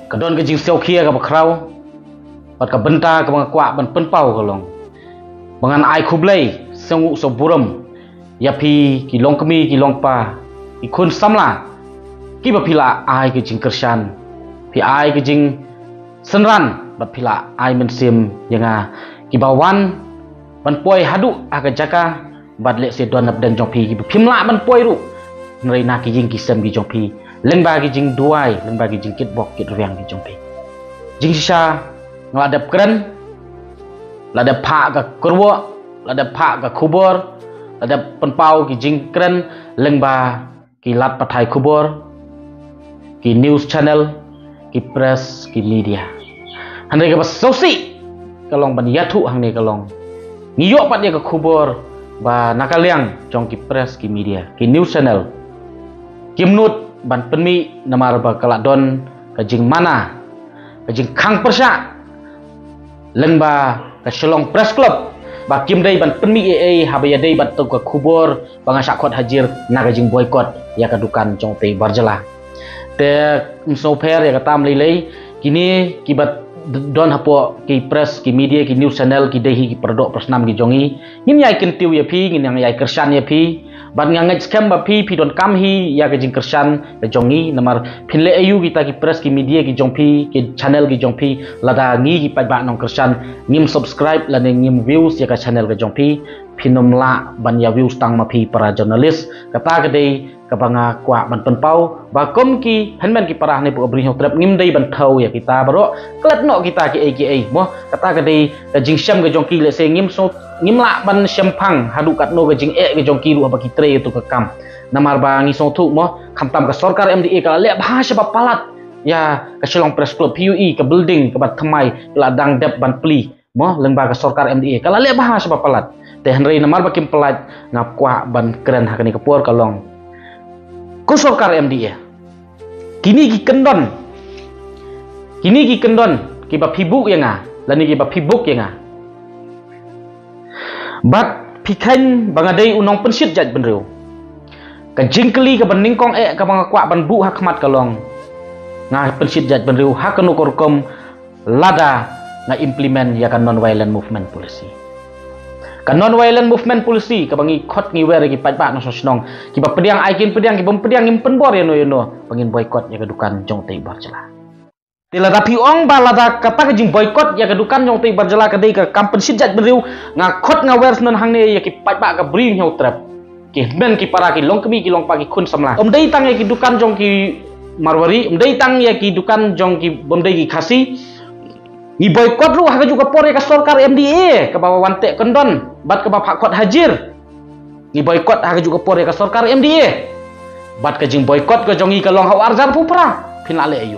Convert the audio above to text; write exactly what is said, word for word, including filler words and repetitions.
Ka don ka jingsiewkhia kaba khraw bad ka bynta kaba nga kwah ban pynpaw ka long ba ngan ai khublei sngewbha sngewburom ïa phi ki longkmie ki longpa, ki khun samla, kiba phi la ai ka jingkyrshan, phi ai ka jingsynran bad phi la ai mynsiem ïa nga, kiba wan ban poi haduh ha ka jaka bad lehse don napdeng jong phi kiba phim lah ban poi ruh, hynrei na ki ïing ki sem ki jong phi, lyngba ki jingduwai, lyngba ki jingkitbok kitrwiang ki jong phi. Jingshisha nga la dep kren, la dep phah ka kyrwoh, la dep phah ka khubor, la dep pynpaw ki jingkren lyngba ki lad pathai khubor, ki news channel, ki press, ki media. Hynrei kaba sngewsih ka long ban ïathuh hangne ka long, ngi ïoh pat ïa ka khubor ba na ka liang jong ki press, ki media, ki news channel, kim nud ban pynmih namar ba ka la don ka jingmana, ka jingkhang pyrshah lyngba ka Shillong Press Club ba kim dei ban pynmih ei ei haba ïadei bad tu ka khubor ba nga shah khot hajir na ka jingboycott ïa ka dukan jong utei u bar jylla. Te ym sngewpher ïa kata, ym lei lei, kine kiba don hapoh ki press, ki media, ki news channel, ki dei hi ki paradoh parasnam ki jong ngi. Ngin ïai kyntiew ïa phi, ngin ïai kyrshan ïa phi. Bad nga ngeit skhem ba phi, phi donkam hi ïa ka jingkyrshan ka jong ngi, namar phin leh aïu kita ki press, ki media ki jong phi, ki channel ki jong phi, lada ngi ki paidbah nongkyrshan ngim subscribe lane ngim views ïa ka channel ka jong phi, phin ym lah ban ïa views tang ma phi para journalist. Kata ka dei kaba nga kwah ban pynpaw ba kum ki hynmen ki para hangne hapoh Bri Hynñiewtrep ngim dei ban thew ïa kita baroh, klet noh kita kiei kiei mo. Kata ka dei ka jingshem ka jong ki, lehse ngim sngewthuh, ngim lah ban shemphang haduh katno ka jingeh ka jong ki ruh haba ki trei ïa tu ka kam. Namar ba ngi sngewthuh mo, khamtam ka sorkar M D A ka la leh bha shaba palat ïa ka Shillong Press Club, phi ïohi ka building kaba thymmai ka la dang dep ban plie mo, lyngba ka sorkar M D A ka la leh bha shaba palat. Te hynrei namar ba kim palat, nga kwah ban kren ha kane ka por ka long, ko sorkar M D A, kine ki kyndon, kine ki kyndon kiba phi buh ïa nga lane kiba phi buh ïa nga, bad phi kheiñ ba nga dei u nongpynshit jaitbynriew. Ka jingkylli kaba nyngkong eh kaba nga kwah ban buh ha khmat ka long, nga pynshit jaitbynriew ha kano ka rukom lada nga implement ïa ka Non-Violent Movement Policy? Ka Non-Violent Movement Policy kaba ngi khot ngi wer ïa ki paidbah nongshong shnong, kiba pdiang ai kin pdiang, kibym pdiang ngim pynbor ïano ïano ba ngin boycott ïa ka dukan jong utei u bar jylla. Te lada phi ong ba lada kata ka jingboycott ïa ka dukan jong utei u bar jylla ka dei ka kam pynshit jaitbynriew, nga khot nga wer shen hangne ïa ki paidbah ka Bri Hynñiewtrep, ki hynmen ki para, ki longkmie ki longpa, ki khun samla. Ym dei tang ïa ki dukan jong ki Marwari, ym dei tang ïa ki dukan jong ki bym dei ki Khasi. Ngi boycott ruh ha kajuh ka por ïa ka sorkar M D A kaba wan teh kyndon bad kaba phah khot hajir. Ngi boycott ha kajuh ka por ïa ka sorkar M D A. Bad ka jingboycott ka jong ngi ka long ha u arhajar arphew phra, phin lah leh aïu?